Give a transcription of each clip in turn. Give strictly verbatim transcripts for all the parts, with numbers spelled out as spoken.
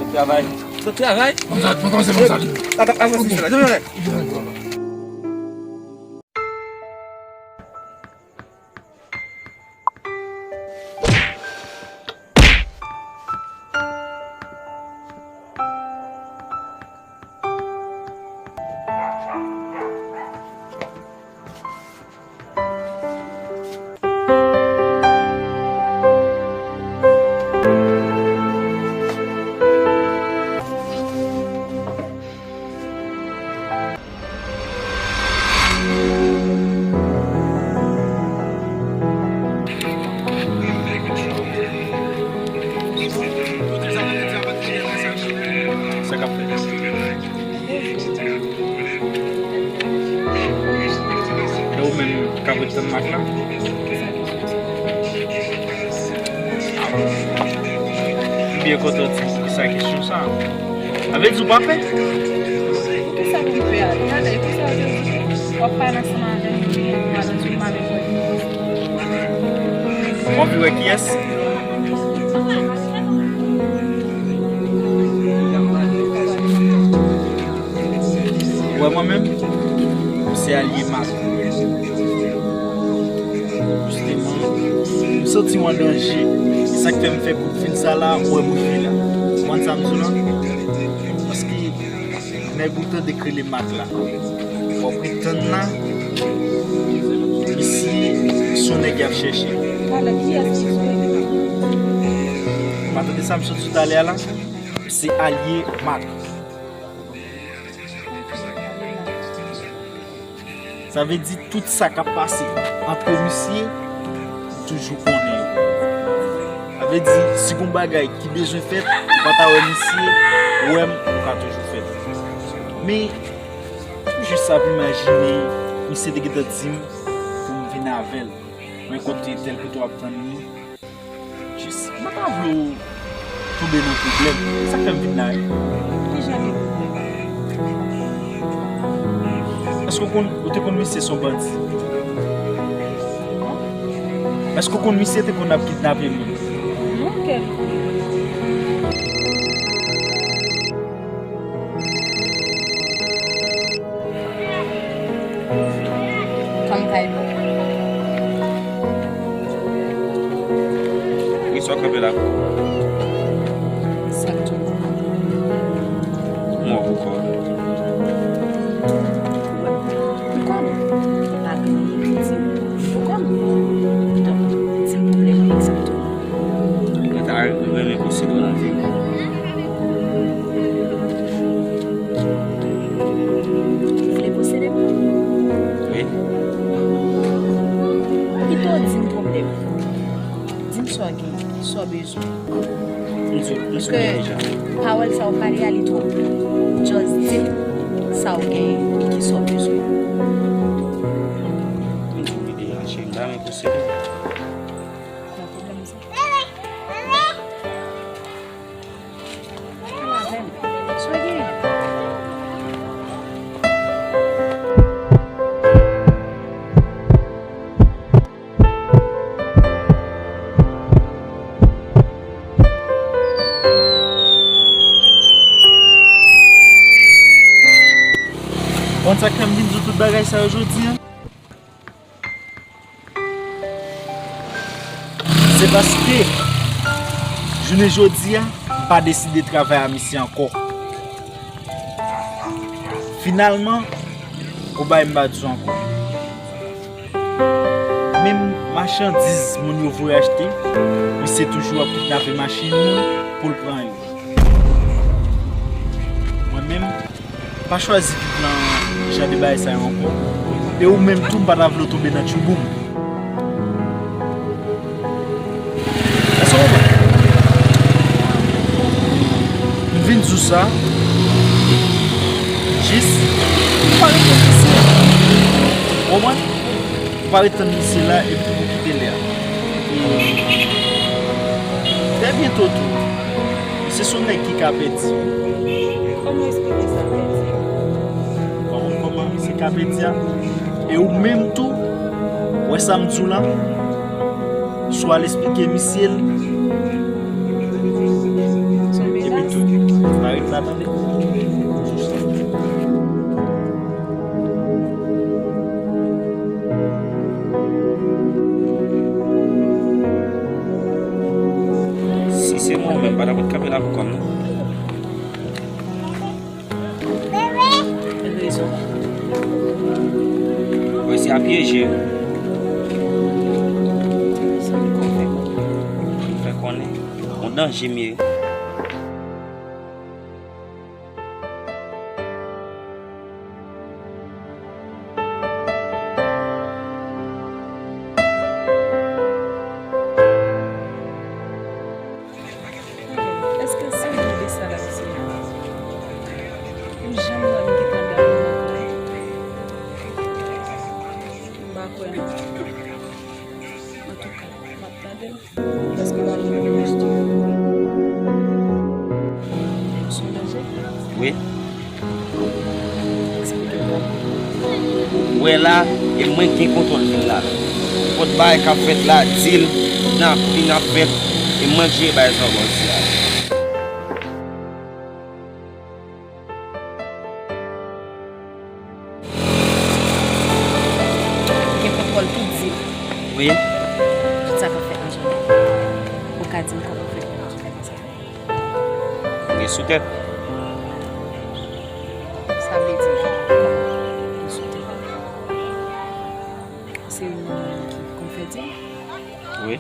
Travay. Sa travay? Konsa, konsa, se konsa. Ata, avanse, sila. Jodi a. Sa k ap fèt? E ou menm k ap ret tann Mak la? M byen kontan w di m poukisa kesyon sa. Sa vle di ou pa pè? Poukisa pou m pè a? Talè, poukisa w te di w ap pale ansanm avè m, epi w al di m pa bezwen. Ou anvi wè kiyès? Ou wè mwen menm, m se alye Mak. Jisteman, m santi w an danje. E sa k fè m fè kout fil sa la, ou wè m rive la. Ou konprann sa m di w la? Paske nèg ou tande k rele Mak la, w ap ret tann la, misye se yon nèg y ap chèche. Talè, kiyès ki sou? Ou pa tande sa m sot di w talè a la? M se alye Mak. Sa vle di tout sa k ap pase antre misye, m toujou konnen yo. Sa vle di, si gon bagay ki bezwen fèt, ou pa ta wè misye, ou wè m, ou ka toujou fèt. Men, m jis ap imajine, misye te gentan di m pou m vin avè l. Men kote tèl kote w ap tann li, jis, mwen pa vle w tonbe nan pwoblèm. Sa k fè m vin la, wi. Ki jan de pwoblèm? Èske w konn, ou te konn misye se yon bandi? Èske w konn misye te konn ap kidnape moun? Non, kèl. Kòm kay pou. Wi, sa w kanpe la. Sa k tou. Mwen pou kò. Pou kò m. Pa gen piti. Pou kò m. Donk, ti pwoblèm egzakteman. Mwen ta renmen posede w nan vi m. Ou vle posede m? Wi. Pito w di m pwoblèm. Di m sa w gen, sa w bezwen. M di w, m di w deja. Paske pawòl sa w pale a, li twòp. Just di m sa w gen, ki sa w bezwen. M di w deja, cheri, m ta renmen posede w. Pa pwoblèm sa. Pale avè m. Sa w gen? Konn sa k fè m vin di w tout bagay sa yo jodi a? Se paske jounen jodi a, m pa deside travay a misye ankò. Finalman, gon bagay m pa di w ankò. Menm machandiz moun yo voye achte, misye toujou ap kidnape machin moun pou l pran yo. Mwen menm, pa chwazi vin nan jan de bagay sa yo ankò. E ou menm tou, m pa ta vle w tonbe nan tchouboum. Èske w konprann? M vin di w sa, jis, ou pa ret tann misye. Ou konprann? Ou pa ret tann misye la, epi pou kite lè a. E trè byento tou, misye se yon nèg ki ka pèdi. Kòman w esplike sa, pèdi? Ou konprann kòman misye ka pèdi a? E ou menm tou, wè sa m di w la? Si w al esplike misye l, epi tou, Sa tande? Si se mwen menm, pa ta pot kanpe la pou kò m, non. Rezon. Mwen se a pyeje. Sa m konn fè konnen. Fè konnen. Yon danje m ye. Èske se mwen de sa l ap di a? Ou janm wè m gentan damou ak mwen? M pa kwè non. Antouka, m ap tande l. Paske m ap tande l. Ou sou danje? Wi. Ou wè la, e mwen k gen kontwòl vil la. Nenpòt bagay k ap fèt la, di l, n ap vin ap fèt, e mwen k jere bagay sa w wè isi a. Gen kontwòl tout di l. Wi. Tout sa k ap fèt nan jounen. Ou ka di m kòman w fè konnen tout bagay sa yo? Gen sou tèt. Sa vle di, gen sou tèt. Se ou menm ki konn fè di? Wi.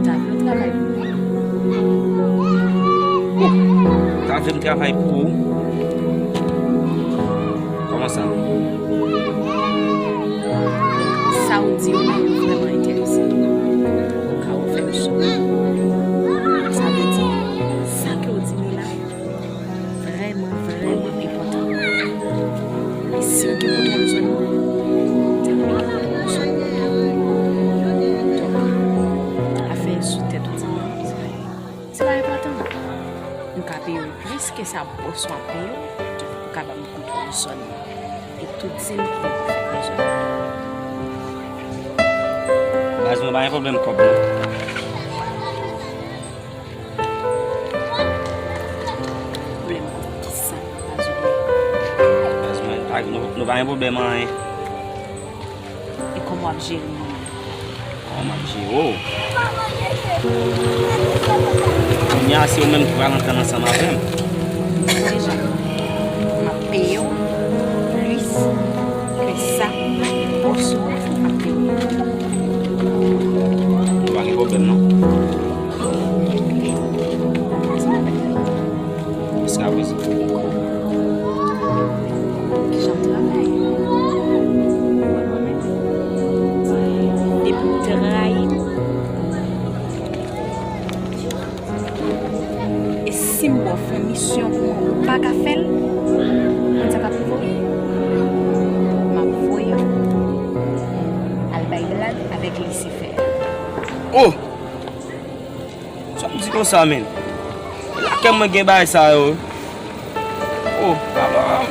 Ta vle m travay pou ou? Oh, ta vle m travay pou ou? Kòman sa? Sa w di yo la, yo vrèman enterese m. Ou ka ofè m sou. Sa vle di, sa ke w di m yo la, vrèman, vrèman enpòtan. E si w gen kontwòl zòn nan, w gen kontwòl zòn nan. Donk, afè sou tèt ou di m nan, se pa enpòtan. M ka peye w plis ke sa bòs ou ap peye w, ou ka ban m kontwòl zòn nan. E tout di m ki pou fè nan zòn nan. Baz mwen pa gen pwoblèm kòb non. Pwoblèm kòb kisa, baz ou gen? Baz mwen, pa, nou, nou pa gen pwoblèm anyen. E kòman w ap jere moun yo? Kòman m ap jere w? Kounye a, se ou menm ki pral antann ansanm avè m. Deja, m ap peye w plis ke sa bòs ou ap peye w. Pa gen pwoblèm, non. Jiskaprezan. Kijan m travay? Depi w trayi m, e si m ba w fè misyon pou mwen, ou pa ka fè l, konn sa k ap rive w? M ap voye w al bay blag avèk Lisifè. Oh! Sa w ap di konsa, menn? E lakay mwen gen bagay sa yo. Oh,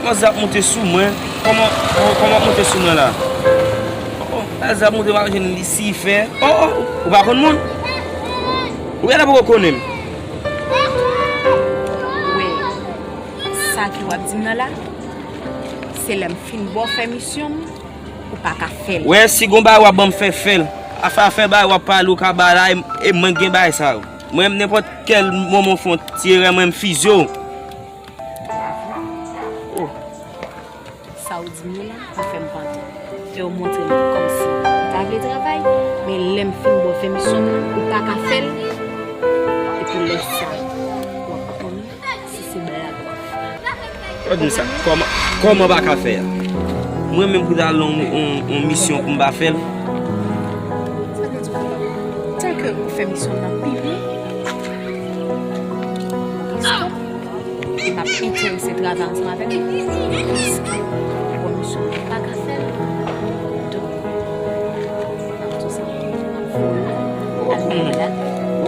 manzè ap monte sou mwen. Kòman, oh, kòman ap monte sou mwen la? Oh, manzè ap monte, m ap jwenn Lisifè. Oh, oh, ou pa konn moun? Ou genlè poko konnen m. Wi. Sa ke w ap di m nan la, se lè m fin ba w fè misyon m, ou pa ka fè l. Wè, si gon bagay w ap ban m fè, fè l. Afè, afè bagay w ap pale, ou ka ba la, e, e mwen k gen bagay sa yo. Mwen menm, nenpòt kèl moman w fè yon ti erè, mwen m fizye w. Oh. Sa w di m yo la, pa fè m pantan. Fè w montre m kòmsi w ta vle travay, men lè m fin ba w fè misyon m nan, ou pa ka fè l. Epi lè sa, w ap konnen. Si se blag w ap fè. Ou di m sa, kòman, kòman pa ka fè a? Mwen menm pou ta al nan yon, yon, yon misyon pou m pa fè l? Sa vle di w, tanke ou fè misyon nan pi byen, m ap enterese travay ansanm avèk ou. Piske ou misyon ou pa ka fè l. Donk,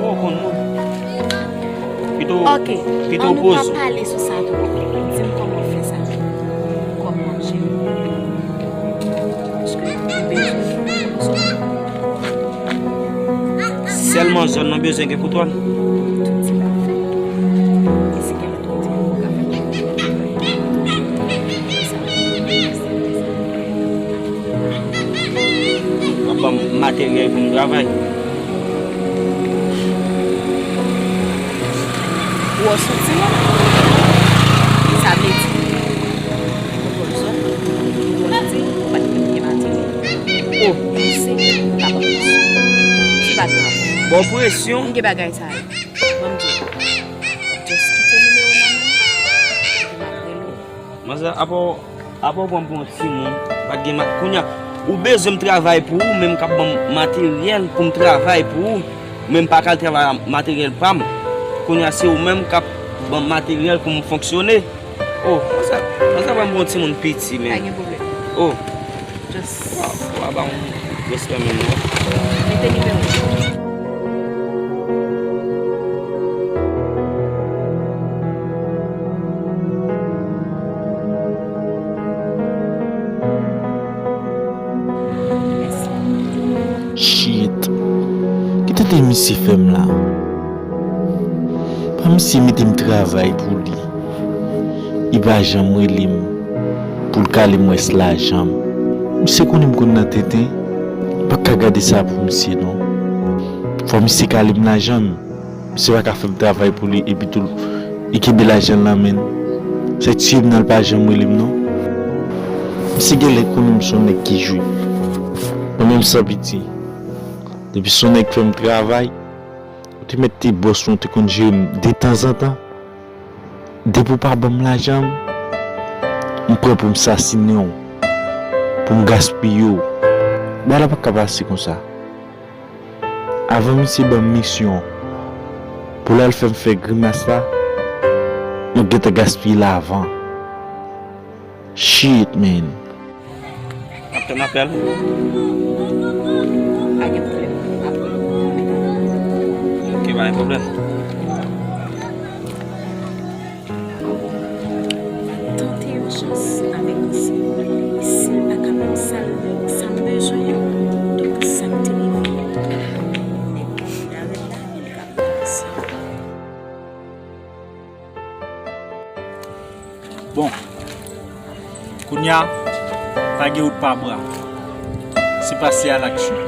Ou konn mwen. Pito, ok, pito ann nou pa poze. Pale sou sa tou. Di m kòman w fè sa. Kòman w jere. Nan zòn nan bezwen gen koutwòl. Tout ti bagay. Ki si gen lòt kote pou ka fè. W ap ban m materyèl pou m travay. Ou wè w soti la? Sa vle di, ou konn zòn, ou konn di, ou pa t menm gen materyèl. Oh. Panse, ou ta pran presyon. Se pa grav. Bon presyon. M gen bagay sa yo. Ban m di w. W ap just kite nimewo nan men m, epi m ap rele w. Manzè, apa w, apa w pran m pou yon timoun, pa t gen ma-, kounye a, ou bezwen m travay pou ou, men m k ap ban m materyèl pou m travay pou ou, men m pa ka al travay ak materyèl pa m. Kounye a, se ou menm k ap ban m materyèl pou m fonksyone. Oh, manzè, manzè pran m pou yon timoun piti, men. Pa gen pwoblèm. Oh. Just. Wa, wa ba m respè menm, non. Mete nimewo. Shit. Ki tenten misye fè m la? Pa misye mete m travay pou li. Li pa janm rele m pou l kale m rès lajan m. Misye konnen m konn nan tenten. M pa ka gade sa pou misye non. Fò misye kale m lajan m. Misye pa ka fè m travay pou li epi tou li kenbe lajan l nan men l. Sa tiye m nan, l pa janm rele m non. Misye genlè konnen m se yon nèg ki jwe. Mwen menm san piti. Depi se yon nèg fè m travay, ou te mèt te bòs mwen, ou te konn jere m detanzantan. Depi w pa ban m lajan m, m prè pou m sasinen w, pou m gaspiye w. Bagay la pa ka pase konsa. Avan misye ban m misyon pou l al fè m fè grimas la, mwen gentan gaspiye l avan. Shit, man. Ap tann apèl. Pa gen pwoblèm. Ap rele w. Ok, pa gen pwoblèm. Tante yon chans avèk misye. E si l pa ka ban m sa, sa m bezwen an, donk sa m te leve. Nèg nan darèt la, li ka pran sa. Bon, kounye a, pa gen wout pa bra. Se pase a laksyon.